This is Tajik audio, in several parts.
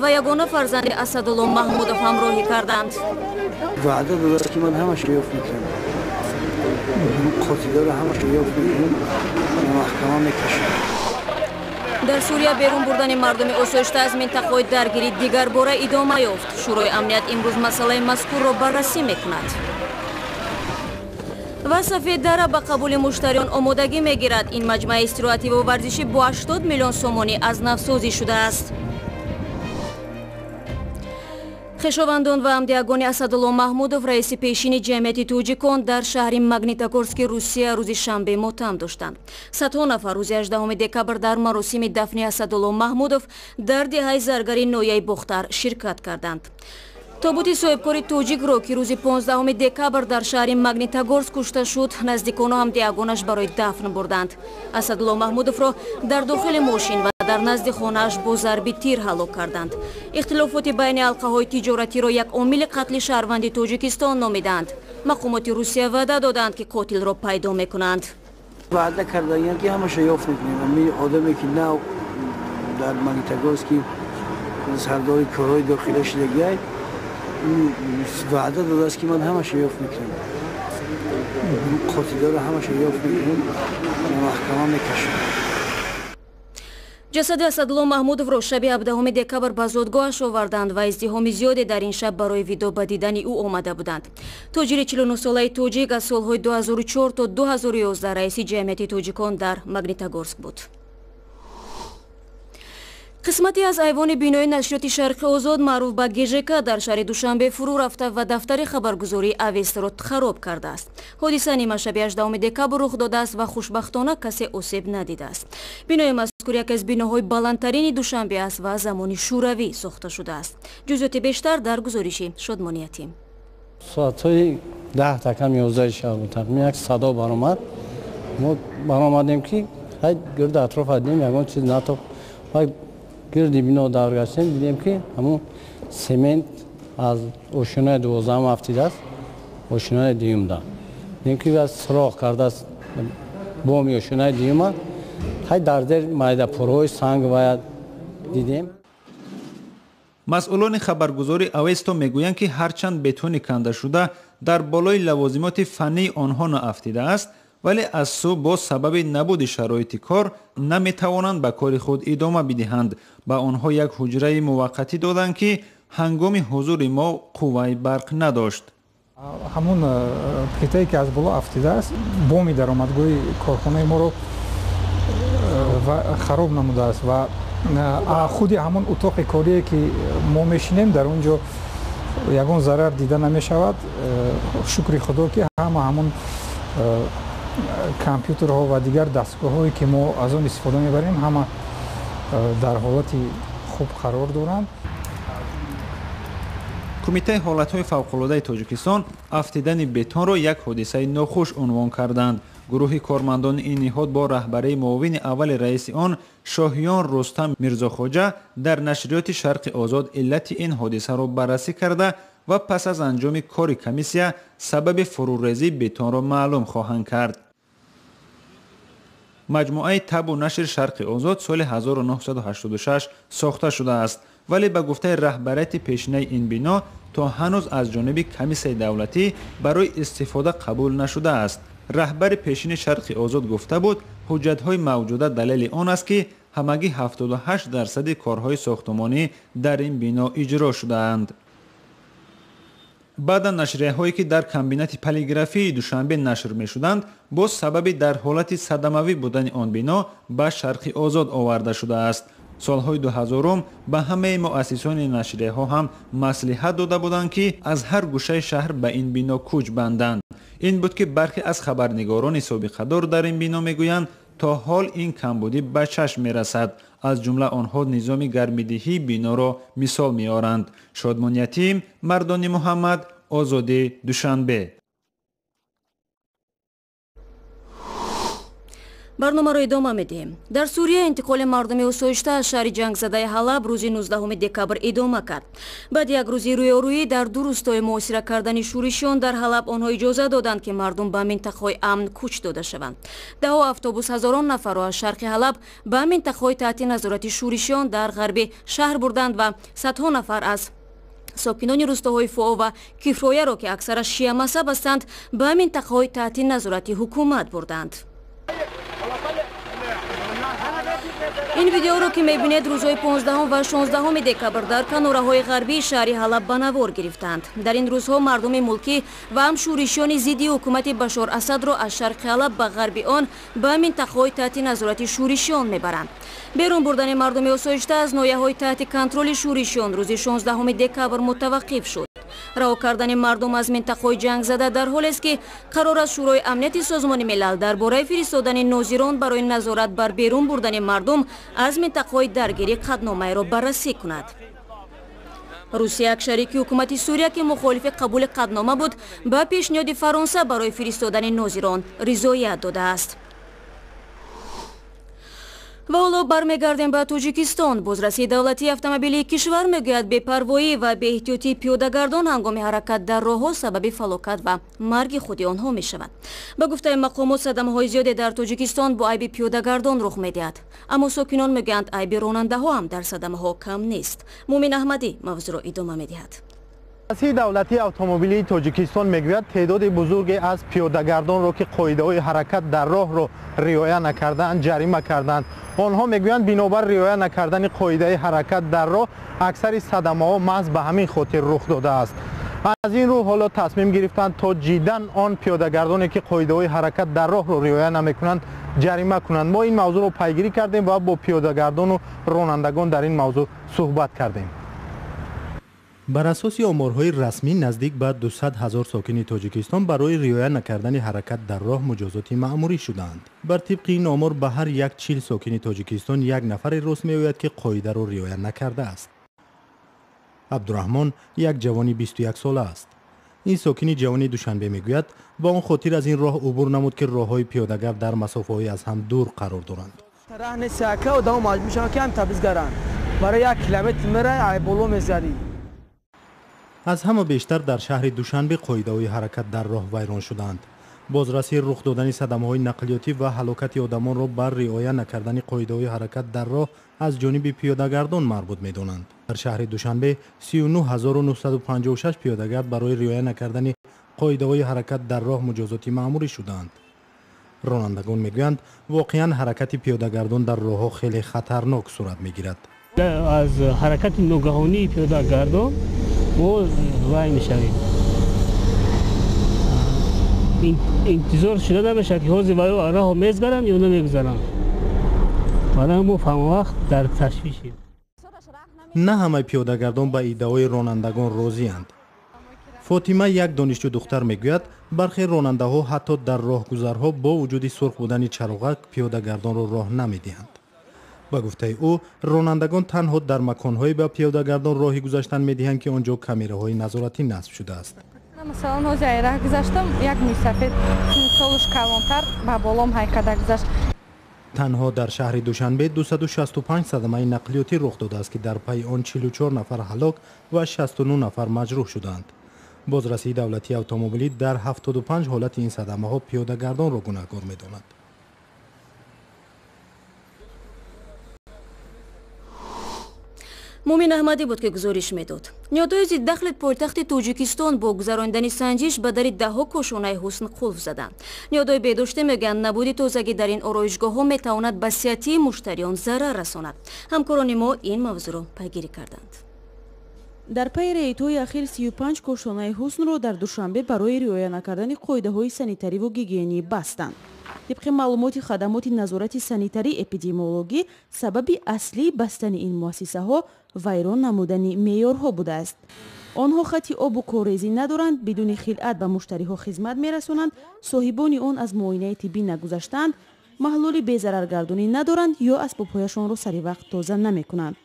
Ва ягона фарзанди Асадулло Маҳмудов ҳамроҳӣ карданд. Ваъда додааст, ки ман ҳамаша ёфт мекунам, қотиларо ҳамаша ёфт мекунам, маҳкама мекашам. Дар Сурия берун бурдани мардуми осоишта аз минтақаҳои даргирӣ дигарбора идома ёфт. Шӯрои амният имрӯз масъалаи мазкурро баррасӣ мекунад. Ва Сафеддара ба қабули муштариён омодагӣ мегирад. Ин маҷмӯаи истироҳативу варзишӣ бо 80 миллион сомонӣ аз навсозӣ шудааст. Хешовандон ва ҳамдиягони Асадулло Маҳмудов, раиси пешини ҷамъияти тоҷикон дар шаҳри Магнитогорски Русия, рӯзи шанбе мотам доштанд. Садҳо нафар рӯзи 18 декабр дар маросими дафни Асадулло Маҳмудов дар деҳаи Заргари ноҳияи Бохтар ширкат карданд. Тобути соҳибкори тоҷикро, ки рӯзи 15 декабр дар шаҳри Магнитогорск кушта шуд, наздикону ҳамдиягонаш барои дафн бурданд. Асадулло Маҳмудовро дар дохили мошин ва дар назди хонааш бо зарби тир ҳалок карданд. Ихтилофоти байни ҳалқаҳои тиҷоратиро як омили қатли шаҳрванди Тоҷикистон номиданд. Мақомоти Русия ваъда доданд, ки қотилро пайдо мекунанд. Ваъда кардагиянд, ки ҳамаша ёфт мекунем. Ами одаме, ки нав дар Магнитогорски сардори корҳои дохила шудагиай, ваъда додааст, ки ман ҳамаша ёфт мекунам, қотиларо ҳамаша ёфт мекунам, маҳкама мекашам. Ҷасади Асадулло Маҳмудовро шаби 17 декабр ба зодгоҳаш оварданд ва издиҳоми зиёде дар ин шаб барои видоъ ба дидани ӯ омада буданд. Тоҷири 49-солаи тоҷик аз солҳои 2004 то 2011 раиси ҷамъияти тоҷикон дар Магнитогорск буд. Қисмате аз айвони бинои нашриёти Шарқи Озод, маъруф ба ГЖК, дар шаҳри Душанбе фурӯ рафта ва дафтари хабаргузории Авестро хароб кардааст. Ҳодиса нимашаби 18 декабр рух додааст ва хушбахтона касе осеб надидааст. Бинои мазкур яке аз биноҳои баландтарини Душанбе аст ва замони Шӯравӣ сохта шудааст. Ҷузъиёти бештар дар гузориши Шодмониятим. Соатҳои 10 та кам 11 шаб буд, тақрибан як садо баромад. Мо баромадем, ки гирди атрофа дидем, ягон чиз натофт. Гирди бино давр гаштем, дидем, ки ҳамун семент аз ошёнаи 12-ум афтидааст ошёнаи дуюмда. Дидем, ки аз суроғ кардааст боми ошёнаи дуюма. Ҳай дар зер майдапурҳои санг вая дидем. Масъулони хабаргузории Авесто мегӯянд, ки ҳарчанд бетони кандашуда дар болои лавозимоти фаннии онҳо наафтидааст, вале аз сӯ бо сабаби набуди шароити кор наметавонанд ба кори худ идома бидиҳанд. Ба онҳо як ҳуҷраи муваққатӣ доданд, ки ҳангоми ҳузури мо қувваи барқ надошт. Ҳамун плитае, ки аз боло афтидааст, боми даромадгоҳи корхонаи моро хароб намудааст ва худи ҳамон утоқи корие, ки мо мешинем, дар он ҷо ягон зарар дида намешавад. Шукри Худо, ки ҳама ҳамон компютерҳо ва дигар дастгоҳҳое, ки мо аз он истифода мебарем, ҳама дар ҳолати хуб қарор доранд. Кумитаи ҳолатҳои фавқулодаи Тоҷикистон афтидани бетонро як ҳодисаи нохуш унвон карданд. Гурӯҳи кормандони ин ниҳод бо раҳбарии муовини аввали раиси он Шоҳиён Рустам Мирзохоҷа дар нашриёти Шарқи Озод иллати ин ҳодисаро баррасӣ карда ва пас аз анҷоми кори комиссия сабаби фурӯрезии бетонро маълум хоҳанд кард. Маҷмӯаи табу нашри Шарқи Озод соли 1986 сохта шудааст, вале ба гуфтаи раҳбарияти пешинаи ин бино то ҳанӯз аз ҷониби комиссияи давлатӣ барои истифода қабул нашудааст. Раҳбари пешини Шарқи Озод гуфта буд, ҳуҷҷатҳои мавҷуда далели он аст, ки ҳамагӣ 78 дарсади корҳои сохтумонӣ дар ин бино иҷро шудаанд. Баъдан нашрияҳое, ки дар комбинати полиграфии Душанбе нашр мешуданд, боз сабаби дар ҳолати садамавӣ будани он бино ба Шарқи Озод оварда шудааст. Солҳои 2000-ум ба ҳамаи муассисони нашрияҳо ҳам маслиҳат дода буданд, ки аз ҳар гӯшаи шаҳр ба ин бино кӯч банданд. Ин буд, ки бархе аз хабарнигорони собиқадор дар ин бино мегӯянд, то ҳол ин камбудӣ ба чашм мерасад. Аз ҷумла онҳо низоми гармидиҳии биноро мисол меоранд. Шодмониятим, Мардони Муҳаммад, Озодӣ, Душанбе. Барномаро идома медиҳем. Дар Сурия интиқоли мардуми осоишта аз шаҳри ҷангзадаи Ҳалаб рӯзи 19 декабр идома кард. Баъди як рӯзи рӯёрӯӣ дар ду рӯстои муҳосира кардани шӯришиён дар Ҳалаб онҳо иҷоза доданд, ки мардум ба минтақаҳои амн кӯч дода шаванд. Даҳо автобус ҳазорон нафарро аз шарқи Ҳалаб ба минтақаҳои таҳти назорати шӯришиён дар ғарби шаҳр бурданд ва садҳо нафар аз сокинони рӯстоҳои Фуо ва Кифрояро, ки аксараш шиамазҳаб ҳастанд, ба минтақаҳои таҳти назорати ҳукумат бурданд. Ин видеоро, ки мебинед, рӯзҳои 15 ва 16 декабр дар канораҳои ғарбии шаҳри Ҳалаб ба навор гирифтанд. Дар ин рӯзҳо мардуми мулкӣ ва ҳам шӯришиёни зидди ҳукумати Башор Асадро аз шарқи Ҳалаб ба ғарби он ба минтақаҳои таҳти назорати шӯришиён мебаранд. Берун бурдани мардуми осоишта аз ноҳияҳои таҳти контроли шӯришиён рӯзи 16 декабр мутаваққиф шуд. Раҳо кардани мардум аз минтақаҳои ҷангзада дар ҳолест, ки қарор аз Шӯрои амнияти Созмони Милал дар бораи фиристодани нозирон барои назорат бар берун бурдани мардум аз минтақаҳои даргирӣ қатъномаеро баррасӣ кунад. Русия, як шарики ҳукумати Сурия, ки мухолифи қабули қатънома буд, ба пешниҳоди Фаронса барои фиристодани нозирон ризоят додааст. Ва ҳоло бармегардем ба Тоҷикистон. Бозрасии давлатии автомобилии кишвар мегӯяд, бепарвоӣ ва беэҳтиётии пиёдагардон ҳангоми ҳаракат дар роҳҳо сабаби фалокат ва марги худи онҳо мешавад. Ба гуфтаи мақомот, садамаҳои зиёде дар Тоҷикистон бо айби пиёдагардон рух медиҳад. Аммо сокинон мегӯянд, айби ронандаҳо ҳам дар садамаҳо кам нест. Мумин Аҳмадӣ мавзӯъро идома медиҳад. Бозрасии давлатии автомобилии Тоҷикистон мегӯяд, теъдоди бузурге аз пиёдагардонро, ки қоидаҳои ҳаракат дар роҳро риоя накардаанд, ҷарима карданд. Онҳо мегӯянд, бинобар риоя накардани қоидаи ҳаракат дар роҳ аксари садамаҳо маҳз ба ҳамин хотир рух додааст. Аз ин рӯ ҳоло тасмим гирифтанд, то ҷиддан он пиёдагардоне, ки қоидаҳои ҳаракат дар роҳро риоя намекунанд, ҷарима кунанд. Мо ин мавзӯъро пайгирӣ кардем ва бо пиёдагардону ронандагон дар ин мавзӯъ суҳбат кардем. Бар асоси оморҳои расмӣ, наздик ба 200 ҳазор сокини Тоҷикистон барои риоя накардани ҳаракат дар роҳ муҷозоти маъмурӣ шудаанд. Бар тибқи ин омор, ба ҳар як 40 сокини Тоҷикистон як нафаре рост меояд, ки қоидаро риоя накардааст. Абдураҳмон як ҷавони 21 сола аст. Ин сокини ҷавони Душанбе мегӯяд, ба он хотир аз ин роҳ убур намуд, ки роҳҳои пиёдагард дар масофаҳои аз ҳам дур қарор доранд. Раҳ нест, ака, одамо маҷбур шаванд, ки ҳам табизгаранд. Барои як километр мера ай боло мезарӣ. Аз ҳама бештар дар шаҳри Душанбе қоидаҳои ҳаракат дар роҳ вайрон шудаанд. Бозрасии рух додани садамаҳои нақлиётӣ ва ҳалокати одамонро бар риоя накардани қоидаҳои ҳаракат дар роҳ аз ҷониби пиёдагардон марбут медонанд. Дар шаҳри Душанбе 39956 пиёдагард барои риоя накардани қоидаҳои ҳаракат дар роҳ муҷозоти маъмурӣ шудаанд. Ронандагон мегӯянд, воқеан ҳаракати пиёдагардон дар роҳҳо хеле хатарнок сурат мегирад. Аз ҳаракати ногаҳонии пиёдагардон мо вай мешавем. Интизор шуда намешавад, ки ҳозир ваё раҳо мезгаранд ё намегузаранд. Барои мо ҳамавақт дар ташвишем. На ҳамаи пиёдагардон ба иддаои ронандагон розианд. Фотима, як донишҷӯ духтар, мегӯяд, бархе ронандаҳо ҳатто дар роҳгузарҳо бо вуҷуди сурх будани чароғак пиёдагардонро роҳ намедиҳанд. Ба гуфтаи ӯ, ронандагон танҳо дар маконҳое ба пиёдагардон роҳи гузаштан медиҳанд, ки он ҷо камераҳои назоратӣ насб шудааст. Масалан, ҳозир ай раҳ гузаштам, як мусафед солуш калонтар ба болом ҳайкада гузашт. Танҳо дар шаҳри Душанбе 265 садамаи нақлиётӣ рух додааст, ки дар пайи он 44 нафар ҳалок ва 69 нафар маҷрӯҳ шуданд. Бозрасии давлатии автомобилӣ дар 75 ҳолати ин садамаҳо пиёдагардонро гунаҳкор медонад. Мумин Аҳмадӣ буд, ки гузориш медод. Ниҳодҳои зиддахли пойтахти Тоҷикистон бо гузаронидани санҷиш ба дари даҳҳо кошонаи ҳусн қулф заданд. Ниҳодҳои беҳдоштӣ мегӯянд, набуди тозагӣ дар ин ороишгоҳҳо метавонад ба сиҳатии муштариён зарар расонад. Ҳамкорони мо ин мавзӯъро пайгирӣ карданд. Дар пайи рейдҳои ахир 35 кошонаи ҳуснро дар Душанбе барои риоя накардани қоидаҳои санитариву гигиенӣ бастанд. Тибқи маълумоти хадамоти назорати санитарӣ эпидемиологӣ, сабаби аслии бастани ин муассисаҳо вайрон намудани меъёрҳо будааст. Онҳо хати обу корезӣ надоранд, бидуни хилъат ба муштариҳо хизмат мерасонанд, соҳибони он аз муоинаи тиббӣ нагузаштаанд, маҳлули безараргардонӣ надоранд ё асбобҳояшонро саривақт тоза намекунанд.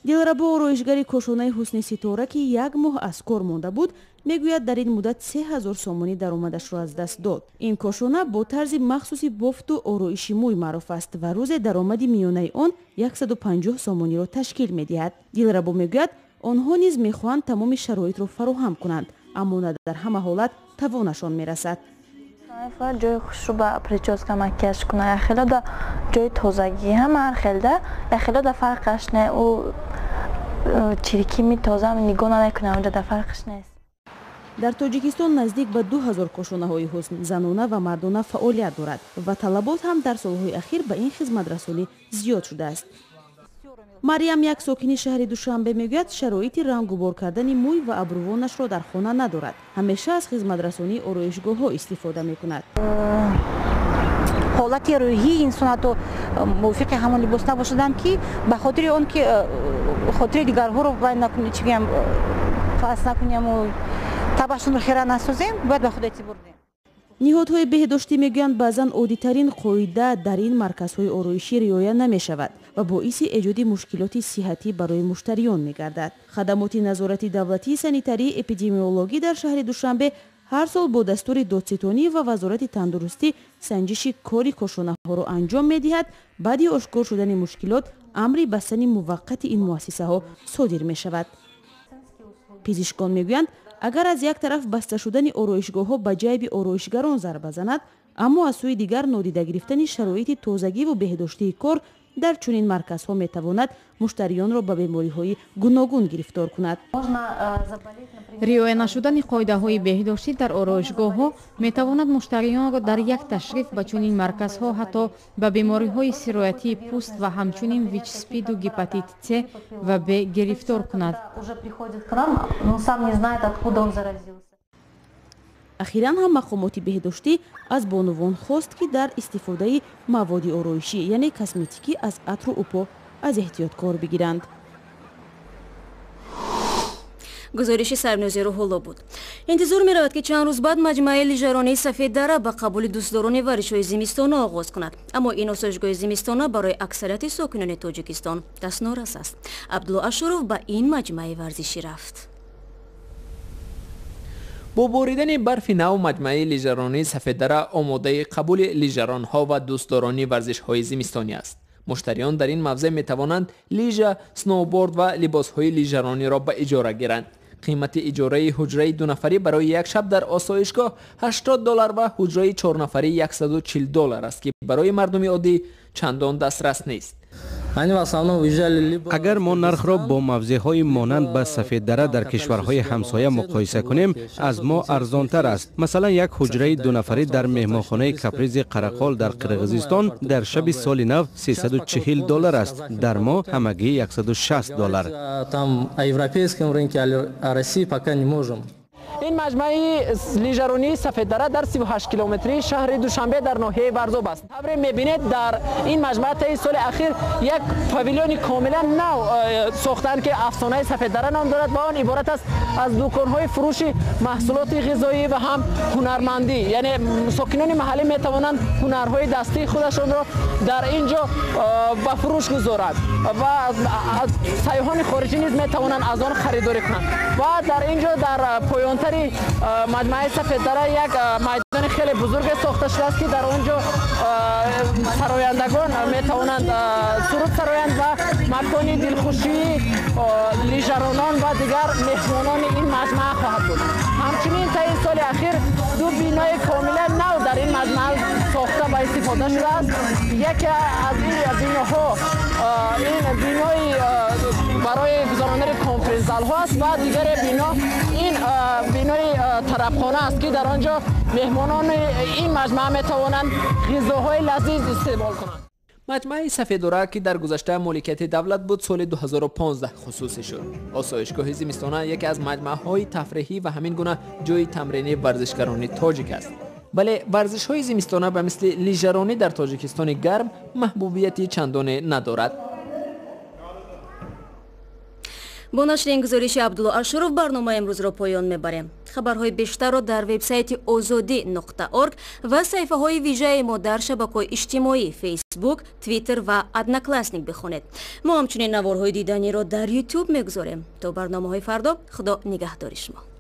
Дилрабо, ороишгари кошонаи Ҳусни Ситора, ки як моҳ аз кор монда буд, мегӯяд, дар ин муддат 3000 сомонӣ даромадашро аз даст дод. Ин кошона бо тарзи махсуси бофту ороиши мӯй маъруф аст ва рӯзе даромади миёнаи он 150 сомониро ташкил медиҳад. Дилрабо мегӯяд, онҳо низ мехоҳанд тамоми шароитро фароҳам кунанд, аммо на дар ҳама ҳолат тавонашон мерасад. Ҷои хушрӯ ба прическа, макияж куна, яхело да ҷои тозагӣ, ҳама ҳар хелда, яхело да фарқаш не, ӯ чиркими тоза нигоҳ намекунам, унҷа да фарқаш нест. Дар Тоҷикистон наздик ба 2000 кошонаҳои ҳусн, занона ва мардона, фаъолият дорад ва талабот ҳам дар солҳои ахир ба ин хизматрасонӣ зиёд шудааст. Мариям, як сокини шаҳри Душанбе, мегӯяд, шароити рангубор кардани мӯй ва абрувонашро дар хона надорад, ҳамеша аз хизматрасонии ороишгоҳҳо истифода мекунад. Ҳолати рӯҳии инсон ҳатто мувофиқи ҳамон либос набошадам, ки ба хотири он ки хотири дигарҳоро вай накунем, чӣ гӯям, пас накунему, табашонро хира насозем, бояд ба худ эътибор диҳем. Ниҳодҳои беҳдоштӣ мегӯянд, баъзан оддитарин қоида дар ин марказҳои ороишӣ риоя намешавад ва боиси эҷоди мушкилоти сиҳатӣ барои муштариён мегардад. Хадамоти назорати давлатии санитарии эпидемиологӣ дар шаҳри Душанбе ҳар сол бо дастури додситонӣ ва Вазорати тандурустӣ санҷиши кори кошонаҳоро анҷом медиҳад. Баъди ошкор шудани мушкилот амри бастани муваққати ин муассисаҳо содир мешавад. Пизишкон мегӯянд, агар аз як тараф баста шудани ороишгоҳҳо ба ҷайби ороишгарон зарба занад, аммо аз сӯи дигар нодида гирифтани шароити тозагиву беҳдоштии кор дар чунин марказҳо метавонад муштариёнро ба бемориҳои гуногун гирифтор кунад. Риоя нашудани қоидаҳои беҳдоштӣ дар ороишгоҳҳо метавонад муштариёнро дар як ташриф ба чунин марказҳо ҳатто ба бемориҳои сироятии пӯст ва ҳамчунин ВИЧ-СПИДу гепатит С ва Б гирифтор кунад. Ахиран ҳам мақомоти беҳдоштӣ аз бонувон хост, ки дар истифодаи маводи ороишӣ, яъне косметикӣ, аз атру упо аз эҳтиёт кор бигиранд. Гузориши Сарнӯзи Рӯҳулло буд. Интизор меравад, ки чанд рӯз баъд маҷмӯаи лижаронии Сафеддара ба қабули дӯстдорони варзишҳои зимистона оғоз кунад. Аммо ин осоишгоҳи зимистона барои аксарияти сокинони Тоҷикистон дастнорас аст. Абдулло Ашуров ба ин маҷмӯаи варзишӣ рафт. Бо боридани барфи нав маҷмӯаи лижаронии Сафеддара омодаи қабули лижаронҳо ва дӯстдорони варзишҳои зимистонӣ аст. Муштариён дар ин мавзеъ метавонанд лижа, сноуборд ва либосҳои лижарониро ба иҷора гиранд. Қимати иҷораи ҳуҷраи дунафарӣ барои як шаб дар осоишгоҳ 80 доллар ва ҳуҷраи чорнафарӣ 140 доллар аст, ки барои мардуми оддӣ чандон дастрас нест. Агар мо нархро бо мавзеъҳои монанд ба Сафеддара дар кишварҳои ҳамсоя муқоиса кунем, аз мо арзонтар аст. Масалан, як ҳуҷраи дунафарӣ дар меҳмонхонаи Капризи Қарақол дар Қирғизистон дар шаби соли нав 340 доллар аст, дар мо ҳамагӣ 160 доллар. Ин маҷмӯаи лижаронии Сафеддара дар 38 километрии шаҳри Душанбе дар ноҳияи Варзоб аст. Тавре мебинед, дар ин маҷмӯа таи соли ахир як павилиони комилан нав сохтанд, ки Афсонаи Сафеддара ном дорад ва он иборат аст аз дуконҳои фурӯши маҳсулоти ғизоӣ ва ҳам ҳунармандӣ. Яъне сокинони маҳаллӣ метавонанд ҳунарҳои дастии худашонро дар ин ҷо ба фурӯш гузоранд ва сайёҳони хориҷӣ низ метавонанд аз он харидорӣ кунанд. Ва дар ин ҷо дар поёнтари маҷмӯаи Сафеддара як майдони хеле бузурге сохта шудааст, ки дар он ҷо сарояндагон метавонанд суруд сароянд ва макони дилхушии лижаронон ва дигар меҳмонони ин маҷмӯа хоҳад буд. Ҳамчунин таи соли ахир ду бинои комилан нав дар ин маҷмӯа сохта ва истифода шудааст. Яке аз ин биноҳо ин бинои барои гузарондани конференс-залҳо аст ва дигаре бино ин бинои тарабхона аст, ки дар он ҷо меҳмонони ин маҷмӯа метавонанд ғизоҳои лазиз истеъмол кунанд. Маҷмӯаи Сафеддара, ки дар гузашта моликияти давлат буд, соли 2015 хусусӣ шуд. Осоишгоҳи зимистона яке аз маҷмӯаҳои тафриҳӣ ва ҳамин гуна ҷои тамрини варзишгарони тоҷик аст. Вале варзишҳои зимистона ба мисли лижаронӣ дар Тоҷикистони гарм маҳбубияти чандоне надорад. Бо нашри ин гузориши Абдулло Ашуров барномаи имрӯзро поён мебарем. Хабарҳои бештарро дар вебсайти озодӣ.орг ва саҳифаҳои вижаи мо дар шабакаҳои иҷтимоӣ Фейсбук, Твиттер ва Одноклассник бихонед. Мо ҳамчунин наворҳои диданиро дар Ютуб мегузорем. То барномаҳои фардо, Худо нигаҳдори шумо.